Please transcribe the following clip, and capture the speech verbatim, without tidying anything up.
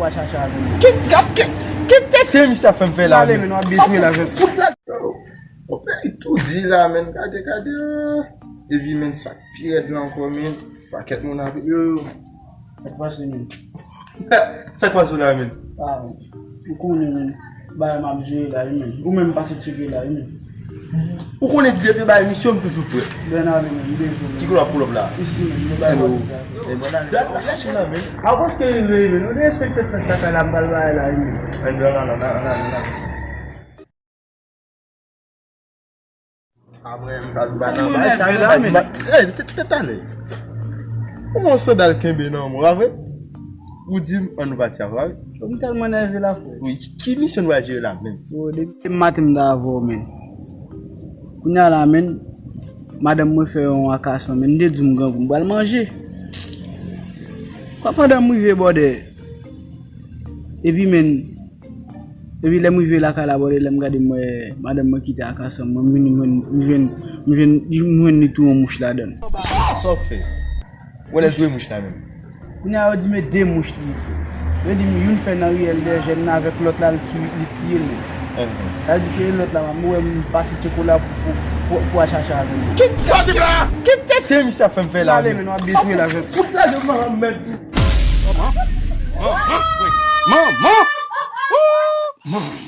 Chache avè m. Ki, ki, ki, ki tete misye ap fè m fè la, ale, men? Men, w ap detwi lavi m. Fout la. Yo, on pèp tou di la, men, gade, gade, ah. Epi, men, sa k pi rèd la ankò, men, pakèt moun ap, yo, yo. Sa k pase, men? Sa k pase w la, men? Ah, ou konnen, men. Bagay m ap jere la, wi, men. Ou menm pase tcheke la, wi, men. Ou konnen depi bay misyon, m toujou prè. Bènade, men, m bezwen, men. Ki koulè w ap pull up la? Isi, men, m bay. Hello. Bènade, lach la, men. Akoz ke rive, men. Ou derespekte fèt lakay la, m pral bay la, wi, men. Ann, ann, ann. Apre, m pral ba nan bay sa, men. Hey, tèt, tèt ale. Ou gon sandal kenbe nan men w, pa vre? Ou di m, ann nou pati a, pa vre? M tèlman nève la, frè. Wi, ki, ki misyon nou al jere la, menm? Yo, depi maten m ta avè w, men. Kounye a la, men, madanm mwen fè yon akason, men, m te di w m grangou, m pral manje. Kwa pandan m rive bòdè, epi, men, epi lè m rive lakay la, bòdè, lè m gade, m wè madanm mwen kite akason, mwen, m vini, m jwenn, m jwenn, m jwenn, m jwenn li tou yon mouch ladan l. Sa w fè? Ou wè lè l touye mouch la menm? Kounye a, yo di m e de mouch li ye. Yo di m youn fè nan riyèl dèyè jèn nan avèk lòt la, li tiye, li tiye l menm. Sa vle di ke lòt la, m wè m pase tcheko la pou, pou, pou, pou al chache avè l. Ki, ki, ki tete misye ap fè m fè la, ale, men, w ap detwi lavi m. Fout la, je m'en mèt. Manman! Manman! Manman! Ooh! Manman!